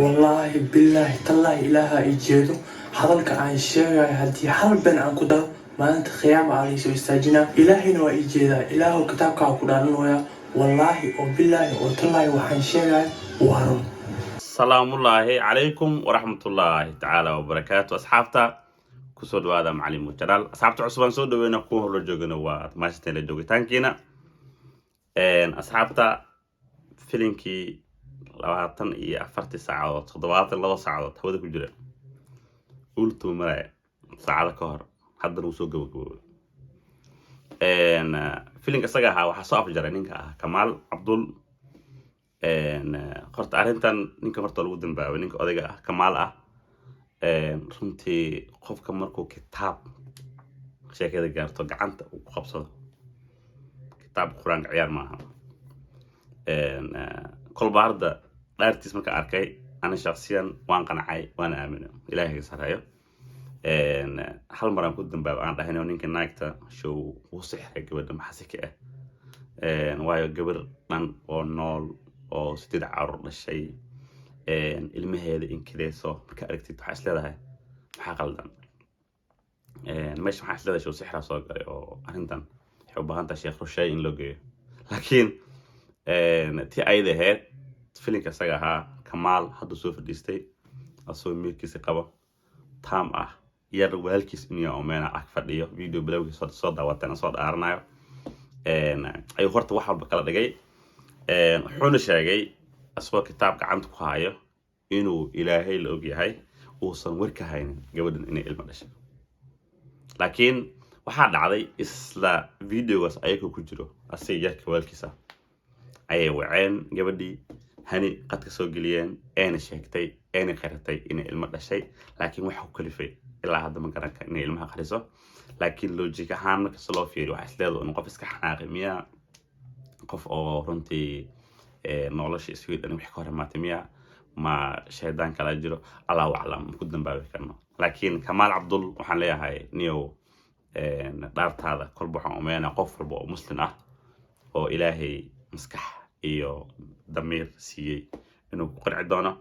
Wallaahi, billaahi, tallaahi, Ilaaha i jeedo, hadalka aan sheegayo haddii hal been aan ku daro, maalinta qiyaama aa laysoo istaajinaa. Ilaahayna waa ii jeedaa. Ilaahow, kitaabkaa ku dhaaranaya, wallaahi oo billaahi oo tallaahi, waxaan sheegayo waa run. Salaamullaahi calaykum waraxmatullaahi tacaala wabarakaatu. Asxaabta, kusoo dhawaada Macalin Mujalaal. Asxaabta cusub aan soo dhaweyna, kuwa hor la joogana waa maashanteen la joogitaankiina. Asxaabta, filinkii 24-tii saacadood, 72 saacadood hawada ku jira, ultuma maraya saacado ka hor, haddana wuu soo gabagaboobay. Filinka isaga ahaa waxaa soo afjaray ninka ah Kamaal Cabdul. Horta arrintan ninka horta lagu dambaabay, ninka odayga ah, Kamaal ah. Runtii qofka markuu kitaab sheekada gaarto, gacanta uu ku qabsado kitaabka Qur-aanka, ciyaar maaha. Kolba hadda dhaartiis marka arkay, ana shaksiyan waan qancay, waana aamino, Ilaahay sareeyo. Hal mar aan ku dambaabo aan dhahayn ninka naagta show wuu sixray gabadha, maxaa si ka ah? Waayo, gabar dhan oo nool oo sideed caruur dhashay, ilmaheeda inkireyso, marka aragtid waxaa is leedahay, maxaa qaldan meesha? Waxaa is leedahay show sixraa soo galay oo arrintan waxay u baahan tahay Sheekh Rushay in loo geeyo. Laakiin tii ayada ahayd, filinka isaga ahaa, Kamaal hadduu soo fadhiistay asagoo miirkiisa qabo, taam ah, yar walaalkiis inuu omeena ag fadhiyo, video bilowgiisa soo daawateen, soo dhaaranayo, ayuu horta wax walba kala dhigay. Wuxuuna sheegay asagoo kitaab gacanta ku hayo inuu Ilaahay la ogyahay uusan war ka haynin gabadhan inay ilmo dhashay. Laakiin waxaa dhacday, isla videogaas ayagoo ku jiro, asiga yarka walaalkiisa ayay waceen gabadhii Hani, qadka soo geliyeen, eena sheegtay, eena qiratay inay ilmo dhashay. Laakiin waxa ku kalifay ilaa hadda ma garan kara inay ilmaha qariso. Laakiin logic ahaan markasta loo fiiriyo, waxaa isleedahay in qof iska xanaaqay miyaa, qof oo runtii nolosha Sweden wixii ka hor imaatay miyaa, ma shaydaan kala jiro, Allahu aclam, ma ku dambaabi karno. Laakiin Kamaal Cabdul waxaan leeyahay, niyow, dhaartaada kolba waxaan umeynaa qof walba oo Muslim ah oo Ilaahay maskax iyo damiir siiyey inuu ku qanci doono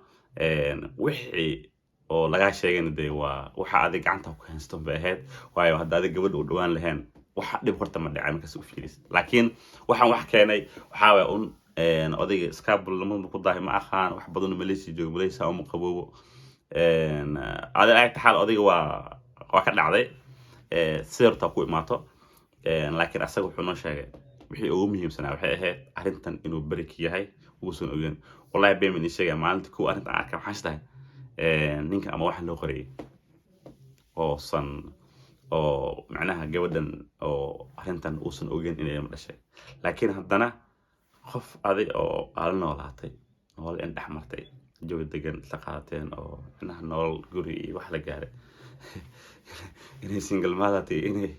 wixii oo lagaa sheegayna. Dee waa waxa adig gacanta ku haysto bay ahayd, waayo hadda adig gabadha u dhawaan lahayn, waxa dhib horta ma dhacay markaas u fiiris. Laakiin waxaan wax keenay waxaa waaya un odayga iskaabulnimadu ku daahay, ma aqaan wax badan. Malaysia joogo, Malaysia uma qaboobo. Adi agta xaal odayga waa ka dhacday sida horta ku imaato. Laakiin asaga wuxuu noo sheegay wixii ugu muhiimsanaa waxay ahayd arrintan inuu beri ka yahay, uusan ogeyn. Wallahi been ii sheegaya, maalinta kow arrintan arkay waxaan isdahay ninka ama waxa loo qorayay oosan oo macnaha gabadhan oo arrintan uusan ogeyn inay ilmo dhashay. Laakiin haddana qof adig oo aala noolaatay, nolol in dhex martay, jawi degan isla qaadateen, oo macnaha nolol guri iyo wax la gaaray, inay single mother tahay,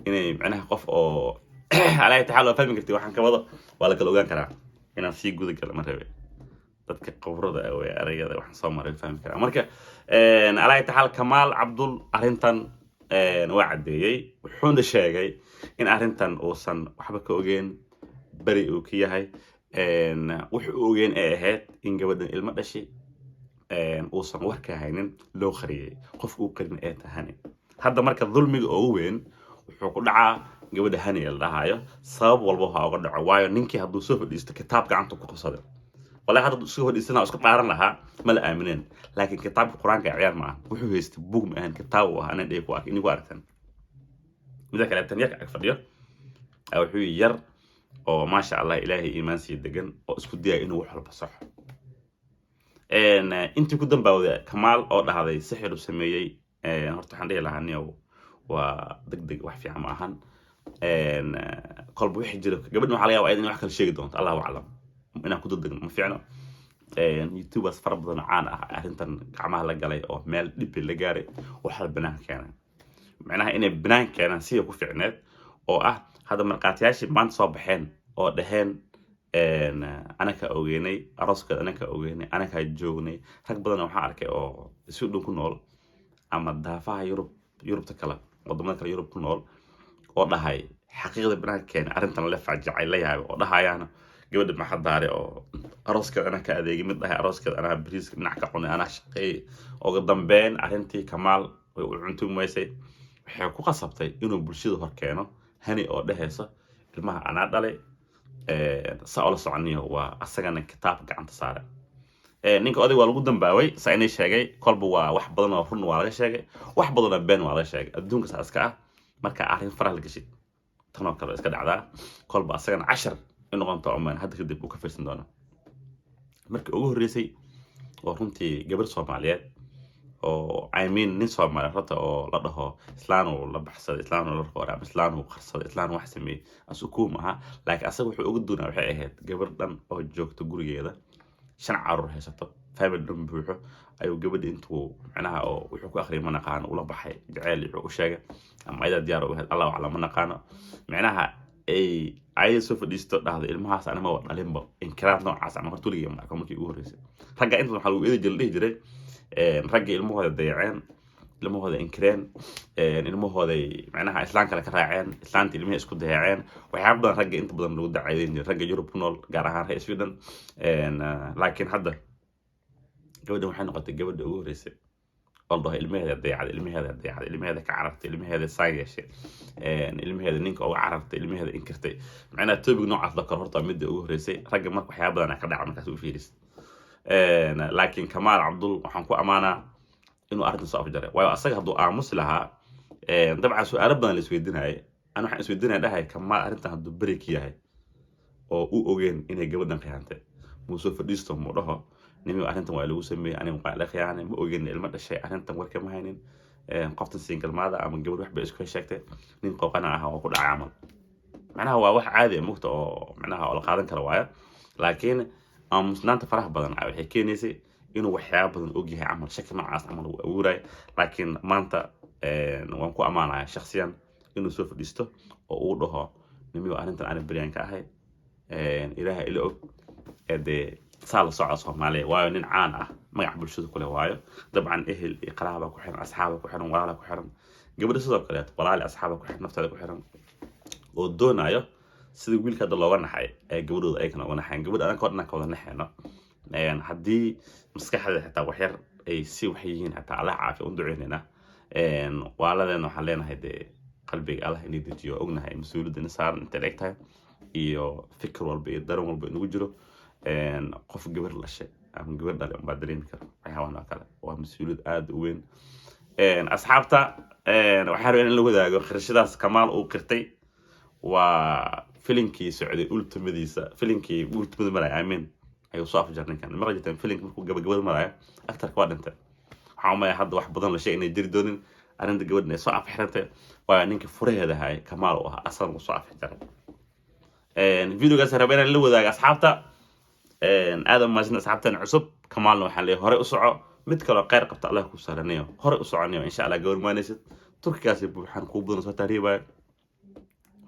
inay macnaha qof oo alaa taxaal waa fahmi karti waxaan ka wado, waa la kala ogaan karaa. Inaan sii guda galo ma rabe, dadka khibrada ah way erayada waxaan soo maray fahmi karaa. Marka alaa taxaal, Kamaal Cabdul arrintan waa caddeeyey, wuxuuna sheegay in arrintan uusan waxba ka ogeyn, beri uu ka yahay. Wuxuu u ogeyn ay ahayd in gabadhan ilmo dhashay uusan warka haynin, loo qariyey, qof uu qarin ee tahani. Hadda marka dulmiga ugu weyn wuxuu ku dhacaa gabadha Hani la dhahayo, sabab walba ha uga dhaco. Waayo, ninkii hadduu soo fadhiisto, kitaab gacanta ku qabsaday, wallahi hadda isku fadhiisana isku dhaaran lahaa, ma la aamineen. Laakiin kitaabka Qur-aanka ciyaar ma aha. Wuxuu haystay bug ma ahan, kitaab uu ahaa. Anan dhigi ku arkay, inigu aragtan. Mida kale, tan yarka ag fadhiyo ayaa wuxuu yihi yar oo maasha Allah, Ilaahay iimaan sii degan oo isku dayaya inuu wax walba saxo. Intii ku dambaawday Kamaal oo dhahday sixir uu sameeyey, horta waxaan dhihi lahaa, niyow, waa deg deg, wax fiican ma ahan. Kolba wixii jiro, gabadhan waxaa laga yaabaa ayada inay wax kale sheegi doonto, Allahu aclam. Inaan ku degdegno ma fiicno. YouTubers fara badan oo caan ah arrintan gacmaha la galay oo meel dhibi la gaaray, waxa la banaanka keenay, macnaha inay banaanka keenaan sida ku fiicneed oo ah hadda markhaatiyaashii maanta soo baxeen oo dhaheen anakaa ogeynay arooskeed, anakaa ogeynay, anakaa joognay. Rag badan waxaan arkay oo isu dhan ku nool ama daafaha Yurub, Yurubta kale, wadamada kale Yurub ku nool oo dhahay xaqiiqda banaanka keenay, arrintan la fajacay, la yaabay oo dhahayaana. Gabadha maxaa daare oo arooskeeda anaa ka adeegay, mid dhahay arooskeeda anaa bariiska dhinac ka cunay, anaa shaqeeyey. Ugu dambeyn arrintii Kamaal way u cuntumi waysay. Waxay ku qasabtay inuu bulshada hor keeno Hani oo dhehayso ilmaha anaa dhalay. Saa ula soconiyo waa asagana kitaab gacanta saaray. Ninka oday waa lagu dambaaway, saa inay sheegay. Kolba waa wax badan oo run waa laga sheegay, wax badan oo been waa laga sheegay. Adduunka saa iska ah, marka arrin faraha la gashid, tanoo kale iska dhacdaa. Kolba asagana cashar in noqonto omaan hadda kadib uu ka fiirsan doono. Markii ugu horreysay oo runtii gabar Soomaaliyeed oo, I mean, nin Soomaaliyeed horta oo la dhaho islaan uu la baxsaday, islaan uu la rooray, ama islaan uu qarsaday, islaan wax sameeyey, asu kuum ahaa. Laakiin asaga wuxuu uga doonaa waxay ahayd gabar dhan oo joogto gurigeeda, shan caruur haysato, family dhan buuxo, ayuu gabadha intuu macnaha oo wuxuu ku akhriyay ma naqaano ula baxay jaceyl. Wuxuu u sheegay ama ayadaa diyaar u ahayd, Allah aclam, ma naqaano. Macnaha ay ayada soo fadhiisto, dhahdo ilmahaas anima wa dhalinba. Inkiraad noocaas ama horta weligay ma arko. Markii ugu horreysay ragga inta waxaa lagu eedi jiray, dhihi jiray ragga ilmahooda dayaceen, ilmahooda inkireen, ilmahooday macnaha islaan kale ka raaceen, islaanta ilmihii isku dayaceen. Waxyaaba badan ragga inta badan lagu dacaydeyn jiray, ragga Yurub ku nool, gaar ahaan reer Sweden. Laakiin hadda gabadhan waxay noqotay gabadha ugu horreysay oo la dhaho ilmaheeda dayacday, ilmaheeda dayacday, ilmaheeda ka carartay, ilmaheeda saan yeeshay, ilmaheeda ninka uga carartay, ilmaheeda inkirtay. Macnaha topic noocaas la kale horta waa midda ugu horreysay. Ragga marka waxyaaba badan ka dhaca markaas u fiiris. Laakiin Kamaal Cabdul waxaan ku ammaanaa inuu arrintan soo afjaray, waayo asaga hadduu aamusi lahaa, dabcan su-aalo badan la isweydiinayay. Ana waxaan isweydiinaya dhahay, Kamaal arrintan hadduu beri ka yahay oo u ogeen inay gabadhan khiyaantay, muu soo fadhiisto, muu dhaho nimi arrintan waa lagu sameeyey, aniga waa la khiyaanay, ma ogeen ilmo dhashay, arrintan warka ma haynin, qoftan single mother ama gabadh wax bay isku sheegtay, nin qooqana ah oo ku dhacay camal. Macnaha waa wax caadi ah mugta oo macnaha oo la qaadan karo waayo. Laakiin aamusnaanta faraha badan waxay keenaysay inuu waxyaaba badan ogyahay camal, shaki noocaas camal uu abuurayo. Laakiin maanta waan ku ammaanaya shakhsiyan inuu soo fadhiisto oo uu dhaho nimiyo arrintan ani beriyaan ka ahay, Ilaaha ila og. Ee dee saa la socda Soomaaliya, waayo nin caan ah, magac bulshada kule waayo. Dabcan ehel iyo qaraaba ku xiran, asxaaba ku xiran, walaala ku xiran. Gabadha sidoo kaleeto walaali, asxaaba ku xiran, nafteeda ku xiran, oo doonayo sida wiilka hadda looga naxay ee gabadhooda ayakana uga naxayn. Gabadha anaka dhan ka wada naxayno. Haddii maskaxda xitaa waxyar ay si wax yihiin, xitaa Allah caafiya u duceynayna. Waaladeena waxaan leenahay dee qalbiga Allah inii dejiyo. Ognahay mas-uuliyadda ina saaran intay leeg tahay iyo fikir walba iyo daran walba inagu jiro. Qof gabar dhashay ama gabar dhalay unbaa dareemi kara waxyaabahan oo kale, waa mas-uuliyad aada u weyn. Asxaabta, waxaan rabaa in la wadaago qirashadaas Kamaal uu qirtay. Waa filinkii socday ultimadiisa, filinkii ultimada maraya, I mean, ayuu soo afjar ninkan. Maqli jirteen filinka markuu gabagabada maraayo actorka waa dhintay. Waxaan umaya hadda wax badan la sheegay inay jiri doonin. Arrinta gabadhan ay soo afxirantay, waayo ninka furaheeda hayay Kamaal uu ahaa, asagan uu soo afxiray. Videogaas raba inaan la wadaago asxaabta. Aad umahadsan asxaabtan cusub. Kamaalna waxaan leeyahay hore u soco, mid kaloo kheyr qabta Allah ku sahlanayo. Hore u soconayo, insha Allah gabar maanaysid. Turkigaasi buuxaan kuu badan soo tahriibayo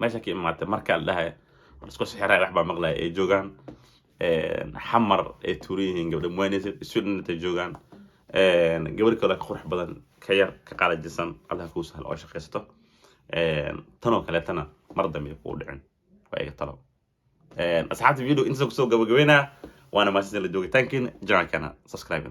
meesha ka imaatay. Markaa la dhahay war isku sixiray, wax baa maqlaya ay joogaan Xamar, ay tuuran yihiin gabdha muwaanaysid. Sweden intay joogaan gabar kale ka qurux badan, ka yar, ka qalajisan Allah kuu sahlo oo shaqaysato. Tanoo kaleetana mar dambe kuu dhicin, waa iga talo. Asxaabta, video intaas kusoo gabagabeynaa, waana mahadsan la joogitaankiin. Channelkana subscribe.